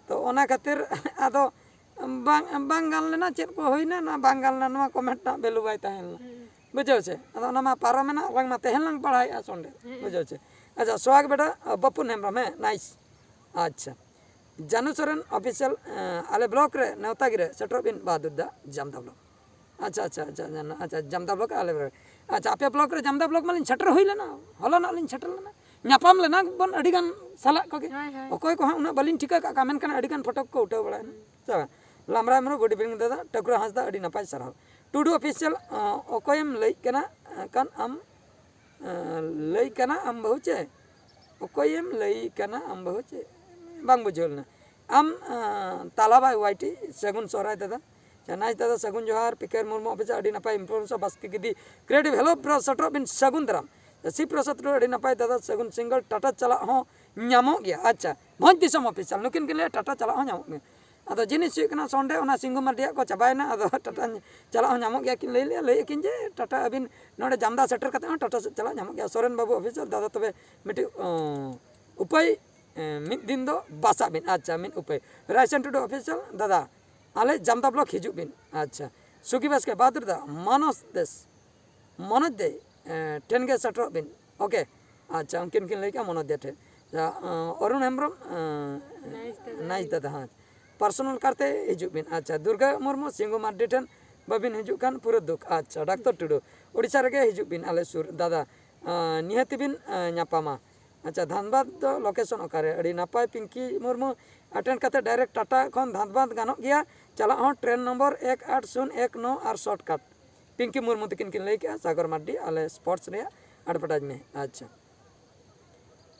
ᱛᱚ ᱚᱱᱟ ᱠᱷᱟᱹᱛᱤᱨ ᱟᱫᱚ ᱵᱟᱝ, ᱵᱟᱝ ᱜᱟᱱ ᱞᱮᱱᱟ, ᱪᱮᱫ ᱠᱚ ᱦᱩᱭᱱᱟ, ᱱᱚᱣᱟ ᱵᱟᱝ ᱜᱟᱱ ᱞᱮᱱᱟ, ᱱᱚᱣᱟ ᱠᱚᱢᱮᱱᱴ ᱨᱮᱱᱟᱜ ᱵᱷᱮᱞᱩ ᱵᱟᱭ ᱛᱟᱦᱮᱸ ᱞᱮᱱᱟ᱾ ᱵᱩᱡᱷᱟᱹᱣ ᱪᱮ? ᱟᱫᱚ ᱚᱱᱟ ᱢᱟ ᱯᱟᱨᱚᱢᱮᱱᱟ, ᱟᱞᱟᱝ ᱢᱟ ᱛᱮᱦᱮᱧ ᱞᱟᱝ ᱯᱟᱲᱦᱟᱣᱮᱫᱼᱟ ᱥᱚᱱᱰᱮ᱾ ᱵᱩᱡᱷᱟᱹᱣ ᱪᱮ? ᱟᱪᱪᱷᱟ, ᱥᱚᱦᱟᱜᱽ ᱵᱮᱴᱟ, ᱵᱟᱹᱯᱩᱱ ᱦᱮᱢᱵᱨᱚᱢ, ᱦᱮᱸ, ᱱᱟᱭᱤᱥ᱾ ᱟᱪᱪᱷᱟ, ᱡᱟᱱᱩ ᱥᱚᱨᱮᱱ ᱚᱯᱷᱤᱥᱤᱭᱟᱞ, ᱟᱞᱮ ᱵᱞᱚᱠ ᱨᱮ ᱱᱮᱣᱛᱟ ᱜᱤᱨᱟᱹ, ᱥᱮᱴᱮᱨᱚᱜ ᱵᱤᱱ ᱵᱟᱦᱟᱫᱩᱨ ᱫᱟ, ᱡᱟᱢᱫᱟ ᱵᱞᱚᱠ᱾ ᱟᱪᱪᱷᱟ, ᱟᱪᱪᱷᱟ, ᱟᱪᱪᱷᱟ, ᱟᱪᱪᱷᱟ, ᱡᱟᱢᱫᱟ ᱵᱞᱚᱠ ᱟᱞᱮ ᱵᱞᱚᱠ᱾ ᱟᱪᱪᱷᱟ, ᱟᱯᱮ ᱵᱞᱚᱠ ᱨᱮ ᱡᱟᱢᱫᱟ ᱵᱞᱚᱠ ᱢᱟᱞᱤᱧ ᱥᱮᱴᱮᱨ ᱦᱩᱭ ᱞᱮᱱᱟ, ᱦᱚᱞᱟᱱᱚᱜ ᱞᱤᱧ ᱥᱮᱴᱮᱨ ᱞᱮᱱᱟ, ᱧᱟᱯᱟᱢ ᱞᱮᱱᱟ ᱵᱚᱱ ᱟᱹᱰᱤ ᱜᱟᱱ ᱥᱟᱞᱟᱜ ᱠᱚᱜᱮ᱾ ᱦᱳᱭ, ᱦᱳᱭ᱾ ᱚᱠᱚᱭ ᱠᱚ ᱦᱟᱸᱜ ᱩᱱᱟᱹᱜ ᱵᱟᱹᱞᱤᱧ ᱴᱷᱤᱠᱟᱹ ᱠᱟᱜ ᱠᱚᱣᱟ, ᱢᱮᱱᱠᱷᱟᱱ ᱟᱹᱰᱤ ᱜᱟᱱ ᱯᱷᱳᱴᱳ ᱠᱚ ᱩᱴᱷᱟᱹᱣ ᱵᱟᱲᱟᱭᱮᱱᱟ᱾ ᱦᱩᱸ᱾ ᱥᱮ ᱵᱟᱝ? ᱞᱟᱢᱲᱟ ᱦᱮᱢᱵᱨᱚᱢ, good evening ᱫᱟᱫᱟ᱾ ᱴᱟᱹᱠᱩᱨᱟ ᱦᱟᱸᱥᱫᱟ, ᱟᱹᱰᱤ ᱱᱟᱯᱟᱭ, ᱥᱟᱨᱦᱟᱣ᱾ ᱴᱩᱰᱩ ᱚᱯᱷᱤᱥᱤᱭᱟᱞ, ᱚ, ᱚᱠᱚᱭᱮᱢ ᱞᱟᱹᱭᱮᱫ ᱠᱟᱱᱟ, ᱠᱟᱱ ᱟᱢ, ᱮ, ᱞᱟᱹᱭ ᱠᱟᱱᱟ ᱟᱢ ᱵᱟᱹᱦᱩ ᱪᱮ? ᱚᱠᱚᱭᱮᱢ ᱞᱟᱹᱭ ᱠᱟᱱᱟ ᱟᱢ ᱵᱟᱹᱦᱩ ᱪᱮ? ᱵᱟᱝ ᱵᱩᱡᱷᱟᱹᱣ ᱞᱮᱱᱟ᱾ ᱟᱢ, ᱮ, ᱛᱟᱞᱟᱵᱟᱭ ᱣᱟᱭ ᱴᱤ, ᱥᱟᱹᱜᱩᱱ ᱥᱚᱦᱨᱟᱭ ᱫᱟᱫᱟ᱾ ᱪᱟᱱᱟᱪ ᱫᱟᱫᱟ, ᱥᱟᱹᱜᱩᱱ ᱡᱚᱦᱟᱨ᱾ ᱯᱤᱠᱟᱹᱨ ᱢᱩᱨᱢᱩ ᱚᱯᱷᱤᱥᱤᱭᱟᱞ, ᱟᱹᱰᱤ ᱱᱟᱯᱟᱭ ᱤᱱᱯᱷᱚᱨᱢᱮᱥᱚᱱ, ᱵᱟᱥᱠᱮ ᱜᱤᱫᱤ, ᱠᱨᱤᱭᱮᱴᱤᱵᱷ ᱦᱮᱞᱯ ᱵᱨᱚ, ᱥᱮᱴᱮᱨᱚᱜ ᱵᱤᱱ, ᱥᱟᱹᱜᱩᱱ ᱫᱟᱨᱟᱢ᱾ ᱥᱤ ᱯᱨᱚᱥᱟᱫᱽ ᱴᱩᱰᱩ, ᱟᱹᱰᱤ ᱱᱟᱯᱟᱭ ᱫᱟᱫᱟ, ᱥᱟᱹᱜᱩᱱ ᱥᱤᱸᱜᱟᱹᱲ᱾ ᱴᱟᱴᱟ ᱪᱟᱞᱟᱜ ᱦᱚᱸ ᱧᱟᱢᱚᱜ ᱜᱮᱭᱟ᱾ ᱟᱪᱪᱷᱟ, ᱵᱷᱚᱸᱡᱽ ᱫᱤᱥᱚᱢ ᱚᱯᱷᱤᱥᱤᱭᱟᱞ, ᱱᱩᱠᱤᱱ ᱠᱤᱱ ᱞᱟᱹᱭᱟ ᱴᱟᱴᱟ ᱪᱟᱞᱟᱜ ᱦᱚᱸ ᱧᱟᱢᱚᱜ ᱜᱮᱭᱟ᱾ ᱟᱫᱚ ᱡᱤᱱᱤᱥ ᱦᱩᱭᱩᱜ ᱠᱟᱱᱟ, ᱥᱚᱱᱰᱮ ᱚᱱᱟ ᱥᱤᱝᱜᱩ ᱢᱟᱨᱰᱤᱭᱟᱜ ᱠᱚ ᱪᱟᱵᱟᱭᱮᱱᱟ, ᱟᱫᱚ ᱴᱟᱴᱟ ᱪᱟᱞᱟᱜ ᱦᱚᱸ ᱧᱟᱢᱚᱜ ᱜᱮᱭᱟ ᱠᱤᱱ ᱞᱟᱹᱭ ᱞᱮᱜᱼᱟ, ᱞᱟᱹᱭ ᱟᱹᱠᱤᱱ ᱡᱮ ᱴᱟᱴᱟ ᱟᱹᱵᱤᱱ ᱱᱚᱰᱮ ᱡᱟᱢᱫᱟ ᱥᱮᱴᱮᱨ ᱠᱟᱛᱮ ᱦᱚᱸ ᱴᱟᱴᱟ ᱥᱮᱫ ᱪᱟᱞᱟᱜ ᱧᱟᱢᱚᱜ ᱜᱮᱭᱟ᱾ ᱥᱚᱨᱮᱱ ᱵᱟᱹᱵᱩ ᱚᱯᱷᱤᱥᱤᱭᱟᱞ, ᱫᱟᱫᱟ ᱛᱚᱵᱮ ᱢᱤᱫᱴᱤᱡ, ᱚ, ᱩᱯᱟᱹᱭ, ᱮ, ᱢᱤᱫ ᱫᱤᱱ ᱫᱚ ᱵᱟᱥᱟᱜ ᱵᱤᱱ᱾ ᱟᱪᱪᱷᱟ, ᱢᱤᱫ ᱩᱯᱟᱹᱭ᱾ ᱨᱟᱭᱥᱟᱱ ᱴᱩᱰᱩ ᱚᱯᱷᱤᱥᱤᱭᱟᱞ, ᱫᱟᱫᱟ ᱟᱞᱮ ᱡᱟᱢᱫᱟ ᱵᱞᱚᱠ ᱦᱤᱡᱩᱜ ᱵᱤᱱ᱾ ᱟᱪᱪᱷᱟ, ᱥᱩᱜᱤ ᱵᱟᱥᱠᱮ, ᱵᱟᱦᱟᱫᱩᱨ ᱫᱟ, ᱢᱟᱱᱚᱥ ᱫᱮᱥ, ᱢᱚᱱᱳᱡᱽ ᱫᱮ, ᱮ, ᱴᱷᱮᱱ ᱜᱮ ᱥᱮᱴᱮᱨᱚᱜ ᱵᱤᱱ᱾ ᱳᱠᱮ, ᱟᱪᱪᱷᱟ, ᱩᱱᱠᱤᱱ ᱠᱤᱱ ᱞᱟᱹᱭ ᱠᱮᱜᱼᱟ ᱢᱚᱱᱳᱡᱽ ᱫᱮ ᱴᱷᱮᱱ᱾ ᱟᱪᱪᱷᱟ, ᱚ, ᱚᱨᱩᱬ ᱦᱮᱢᱵᱨᱚᱢ, ᱮ, ᱱᱟᱭᱤᱥ ᱫᱟᱫᱟ᱾ ᱱᱟᱭᱤᱥ ᱫᱟᱫᱟ, ᱦᱮᱸ᱾ ᱯᱟᱨᱥᱚᱱᱟᱞ ᱠᱟᱨᱛᱮ ᱦᱤᱡᱩᱜ ᱵᱤᱱ᱾ ᱟᱪᱪᱷᱟ, ᱫᱩᱨᱜᱟ ᱢᱩᱨᱢᱩ, ᱥᱤᱝᱜᱩ ᱢᱟᱨᱰᱤ ᱴᱷᱮᱱ ᱵᱟᱹᱵᱤᱱ ᱦᱤᱡᱩᱜ ᱠᱟᱱ, ᱯᱩᱨᱟᱹ ᱫᱩᱠ᱾ ᱟᱪᱪᱷᱟ, ᱰᱟᱠᱛᱚᱨ ᱴᱩᱰᱩ, ᱳᱰᱤᱥᱟ ᱨᱮᱜᱮ ᱦᱤᱡᱩᱜ ᱵᱤᱱ ᱟᱞᱮ ᱥᱩᱨ, ᱫᱟᱫᱟ᱾ ᱟᱸ, ᱱᱤᱦᱟᱹᱛᱤ ᱵᱤᱱ ᱟᱸ, ᱧᱟᱯᱟᱢᱟ᱾ ᱟᱪᱪᱷᱟ, ᱫᱷᱟᱱᱵᱟᱫᱽ ᱫᱚ ᱞᱳᱠᱮᱥᱚᱱ ᱚᱠᱟᱨᱮ? ᱟᱹᱰᱤ ᱱᱟᱯᱟᱭ, ᱯᱤᱝᱠᱤ ᱢᱩᱨᱢᱩ ᱟᱴᱮᱱ ᱠᱟᱛᱮ ᱰᱟᱭᱨᱮᱠᱴ ᱴᱟᱴᱟ ᱠᱷᱚᱱ ᱫᱷᱟᱱᱵᱟᱫᱽ ᱜᱟᱱᱚᱜ ᱜᱮᱭᱟ ᱪᱟᱞᱟᱜ ᱦᱚᱸ, ᱴᱨᱮᱱ ᱱᱚᱢᱵᱚᱨ ᱮᱠ ᱟᱴ ᱥᱩᱱ ᱮᱠ ᱱᱚ ᱟᱨ ᱥᱚᱨᱴᱠᱟᱴ᱾ ᱯᱤᱝᱠᱤ ᱢᱩᱨᱢᱩ ᱛᱤᱠᱤᱱ ᱠᱤᱱ ᱞᱟᱹᱭ ᱠᱮᱜᱼᱟ, ᱥᱟᱜᱚᱨ ᱢᱟᱨᱰᱤ, ᱟᱞᱮ ᱥᱯᱳᱨᱴᱥ ᱨᱮᱭᱟᱜ ᱮᱰᱵᱷᱟᱨᱴᱟᱭᱤᱡᱽ ᱢᱮ᱾ ᱟᱪᱪᱷᱟ,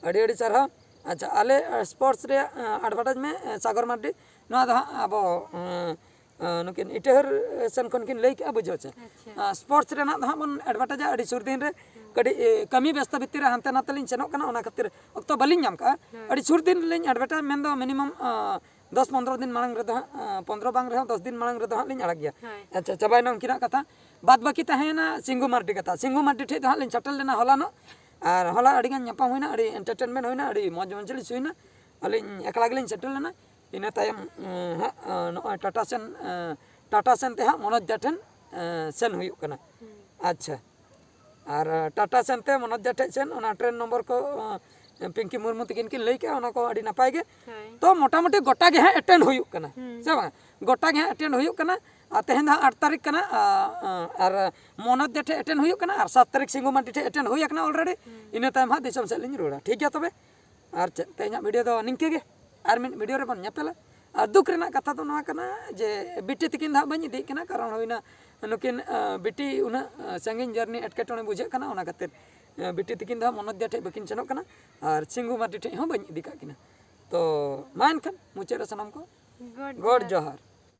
ᱟᱹᱰᱤ ᱟᱹᱰᱤ ᱥᱟᱨᱦᱟᱣ᱾ ᱟᱪᱪᱷᱟ, ᱟᱞᱮ ᱟᱸ, ᱥᱯᱳᱨᱴᱥ ᱨᱮᱭᱟᱜ ᱟᱸ, ᱮᱰᱵᱷᱟᱨᱴᱟᱭᱤᱡᱽ ᱢᱮ, ᱟᱸ, ᱥᱟᱜᱚᱨ ᱢᱟᱨᱰᱤ᱾ ᱱᱚᱣᱟ ᱫᱚ ᱦᱟᱸᱜ ᱟᱵᱚ ᱟᱸ, ᱟᱸ, ᱱᱩᱠᱤᱱ ᱤᱴᱟᱹᱦᱟᱹᱨ ᱥᱮᱱ ᱠᱷᱚᱱ ᱠᱤᱱ ᱞᱟᱹᱭ ᱠᱮᱜᱼᱟ, ᱵᱩᱡᱷᱟᱹᱣ ᱪᱮ? ᱟᱪᱪᱷᱟ᱾ ᱟᱸ, ᱥᱯᱳᱨᱴᱥ ᱨᱮᱱᱟᱜ ᱫᱚ ᱦᱟᱸᱜ ᱵᱚᱱ ᱮᱰᱵᱷᱟᱨᱴᱟᱭᱤᱡᱟ ᱟᱹᱰᱤ ᱥᱩᱨ ᱫᱤᱱ ᱨᱮ᱾ ᱠᱟᱹᱴᱤᱡ ᱮ, ᱠᱟᱹᱢᱤ ᱵᱮᱥᱛᱚ ᱵᱷᱤᱛᱤᱨ ᱨᱮ ᱦᱟᱱᱛᱮ ᱱᱟᱛᱮ ᱞᱤᱧ ᱥᱮᱱᱚᱜ ᱠᱟᱱᱟ, ᱚᱱᱟ ᱠᱷᱟᱹᱛᱤᱨ ᱚᱠᱛᱚ ᱵᱟᱹᱞᱤᱧ ᱧᱟᱢ ᱠᱟᱜᱼᱟ᱾ ᱦᱳᱭ᱾ ᱟᱹᱰᱤ ᱥᱩᱨ ᱫᱤᱱ ᱨᱮᱞᱤᱧ ᱮᱰᱵᱷᱟᱨᱴᱟᱭᱤᱡᱽ, ᱢᱮᱱᱫᱚ ᱢᱤᱱᱤᱢᱟᱢ ᱟᱸ, ᱫᱚᱥ ᱯᱚᱱᱫᱽᱨᱚ ᱫᱤᱱ ᱢᱟᱲᱟᱝ ᱨᱮᱫᱚ ᱦᱟᱸᱜ ᱟᱸ, ᱯᱚᱱᱫᱽᱨᱚ ᱵᱟᱝ ᱨᱮᱦᱚᱸ ᱫᱚᱥ ᱫᱤᱱ ᱢᱟᱲᱟᱝ ᱨᱮᱫᱚ ᱦᱟᱸᱜ ᱞᱤᱧ ᱟᱲᱟᱜ ᱜᱮᱭᱟ᱾ ᱦᱳᱭ᱾ ᱟᱪᱪᱷᱟ, ᱪᱟᱵᱟᱭᱮᱱᱟ ᱩᱱᱠᱤᱱᱟᱜ ᱠᱟᱛᱷᱟ᱾ ᱵᱟᱫ ᱵᱟᱹᱠᱤ ᱛᱟᱦᱮᱸᱭᱮᱱᱟ ᱥᱤᱝᱜᱩ ᱢᱟᱨᱰᱤ ᱠᱟᱛᱷᱟ᱾ ᱥᱤᱝᱜᱩ ᱢᱟᱨᱰᱤ ᱴᱷᱮᱡ ᱫᱚ ᱦᱟᱸᱜ ᱞᱤᱧ ᱥᱮᱴᱮᱨ ᱞᱮᱱᱟ ᱦᱚᱞᱟᱱᱚᱜ, ᱟᱨ ᱦᱚᱞᱟ ᱟᱹᱰᱤ ᱜᱟᱱ ᱧᱟᱯᱟᱢ ᱦᱩᱭᱱᱟ, ᱟᱹᱰᱤ ᱮᱱᱴᱟᱨᱴᱮᱱᱢᱮᱱᱴ ᱦᱩᱭᱱᱟ, ᱟᱹᱰᱤ ᱢᱚᱡᱽ ᱢᱚᱡᱽ ᱞᱤᱧ ᱦᱩᱭᱱᱟ᱾ ᱟᱹᱞᱤᱧ ᱮᱠᱞᱟ ᱜᱮᱞᱤᱧ ᱥᱮᱴᱮᱨ ᱞᱮᱱᱟ᱾ ᱤᱱᱟᱹ ᱛᱟᱭᱚᱢ ᱩᱸ, ᱦᱟᱸᱜ ᱟᱸ, ᱱᱚᱜᱼᱚᱭ ᱴᱟᱴᱟ ᱥᱮᱱ ᱟᱸ, ᱴᱟᱴᱟ ᱥᱮᱱ ᱛᱮ ᱦᱟᱸᱜ ᱢᱚᱱᱳᱡᱽ ᱫᱟ ᱴᱷᱮᱱ ᱟᱸ, ᱥᱮᱱ ᱦᱩᱭᱩᱜ ᱠᱟᱱᱟ᱾ ᱦᱩᱸ᱾ ᱟᱪᱪᱷᱟ, ᱟᱨ ᱟᱸ, ᱴᱟᱴᱟ ᱥᱮᱱ ᱛᱮ ᱢᱚᱱᱳᱡᱽ ᱫᱟ ᱴᱷᱮᱡ ᱥᱮᱱ ᱚᱱᱟ ᱴᱨᱮᱱ ᱱᱚᱢᱵᱚᱨ ᱠᱚ ᱟᱸ, ᱯᱤᱝᱠᱤ ᱢᱩᱨᱢᱩ ᱛᱤᱠᱤᱱ ᱠᱤᱱ ᱞᱟᱹᱭ ᱠᱮᱜᱼᱟ, ᱚᱱᱟ ᱠᱚ ᱟᱹᱰᱤ ᱱᱟᱯᱟᱭ ᱜᱮ᱾ ᱦᱳᱭ᱾ ᱛᱚ ᱢᱚᱴᱟᱢᱩᱴᱤ ᱜᱚᱴᱟ ᱜᱮ ᱦᱟᱸᱜ ᱮᱴᱮᱱᱰ ᱦᱩᱭᱩᱜ ᱠᱟᱱᱟ᱾ ᱦᱩᱸ᱾ ᱥᱮ ᱵᱟᱝ? ᱜᱚᱴᱟ ᱜᱮ ᱦᱟᱸᱜ ᱮᱴᱮᱱᱰ ᱦᱩᱭᱩᱜ ᱠᱟᱱᱟ᱾ ᱟᱨ ᱛᱮᱦᱮᱧ ᱫᱚ ᱦᱟᱸᱜ ᱟᱴ ᱛᱟᱹᱨᱤᱠᱷ ᱠᱟᱱᱟ, ᱟᱸ, ᱟᱸ, ᱟᱨ ᱢᱚᱱᱳᱡᱽ ᱫᱟ ᱴᱷᱮᱡ ᱮᱴᱮᱱᱰ ᱦᱩᱭᱩᱜ ᱠᱟᱱᱟ, ᱟᱨ ᱥᱟᱛ ᱛᱟᱹᱨᱤᱠᱷ ᱥᱤᱝᱜᱩ ᱢᱟᱨᱰᱤ ᱴᱷᱮᱡ ᱮᱴᱮᱱᱰ ᱦᱩᱭ ᱟᱠᱟᱱᱟ ᱚᱞᱨᱮᱰᱤ᱾ ᱦᱩᱸ᱾ ᱤᱱᱟᱹ ᱛᱟᱭᱚᱢ ᱦᱟᱸᱜ ᱫᱤᱥᱚᱢ ᱥᱮᱫ ᱞᱤᱧ ᱨᱩᱣᱟᱹᱲᱟ᱾ ᱴᱷᱤᱠ ᱜᱮᱭᱟ ᱛᱚᱵᱮ? ᱟᱨ ᱪᱮᱫ, ᱛᱮᱦᱮᱧᱟᱜ ᱵᱷᱤᱰᱤᱭᱳ ᱫᱚ ᱱᱤᱝᱠᱟᱹ ᱜᱮ, ᱟᱨ ᱢᱤᱫ ᱵᱷᱤᱰᱤᱭᱳ ᱨᱮᱵᱚᱱ ᱧᱮᱯᱮᱞᱟ᱾ ᱟᱨ ᱫᱩᱠ ᱨᱮᱱᱟᱜ ᱠᱟᱛᱷᱟ ᱫᱚ ᱱᱚᱣᱟ ᱠᱟᱱᱟ ᱡᱮ ᱵᱤᱴᱤ ᱛᱤᱠᱤᱱ ᱫᱚ ᱦᱟᱸᱜ ᱵᱟᱹᱧ ᱤᱫᱤᱭᱮᱫ ᱠᱤᱱᱟ, ᱠᱟᱨᱚᱱ ᱦᱩᱭᱱᱟ ᱱᱩᱠᱤᱱ, ᱟᱸ, ᱵᱤᱴᱤ ᱩᱱᱟᱹᱜ, ᱟᱸ, ᱥᱟᱺᱜᱤᱧ ᱡᱟᱨᱱᱤ ᱮᱴᱠᱮᱴᱚᱬᱮ ᱵᱩᱡᱷᱟᱹᱜ ᱠᱟᱱᱟ, ᱚᱱᱟ ᱠᱷᱟᱹᱛᱤᱨ, ᱟᱸ, ᱵᱤᱴᱤ ᱛᱤᱠᱤᱱ ᱫᱚ ᱦᱟᱸᱜ ᱢᱚᱱᱳᱡᱽ ᱫᱟ ᱴᱷᱮᱡ ᱵᱟᱹᱠᱤᱱ ᱥᱮᱱᱚᱜ ᱠᱟᱱᱟ, ᱟᱨ ᱥᱤᱝᱜᱩ ᱢᱟᱨᱰᱤ ᱴᱷᱮᱡ ᱦᱚᱸ ᱵᱟᱹᱧ ᱤᱫᱤ ᱠᱟᱜ ᱠᱤᱱᱟ᱾ ᱛᱚ ᱢᱟ ᱮᱱᱠᱷᱟᱱ ᱢᱩᱪᱟᱹᱫ ᱨᱮ ᱥᱟᱱᱟᱢ ᱠᱚ ᱜᱚᱰ ᱜᱚᱰ ᱡᱚᱦᱟᱨ᱾ ᱡᱚᱦᱟᱨ᱾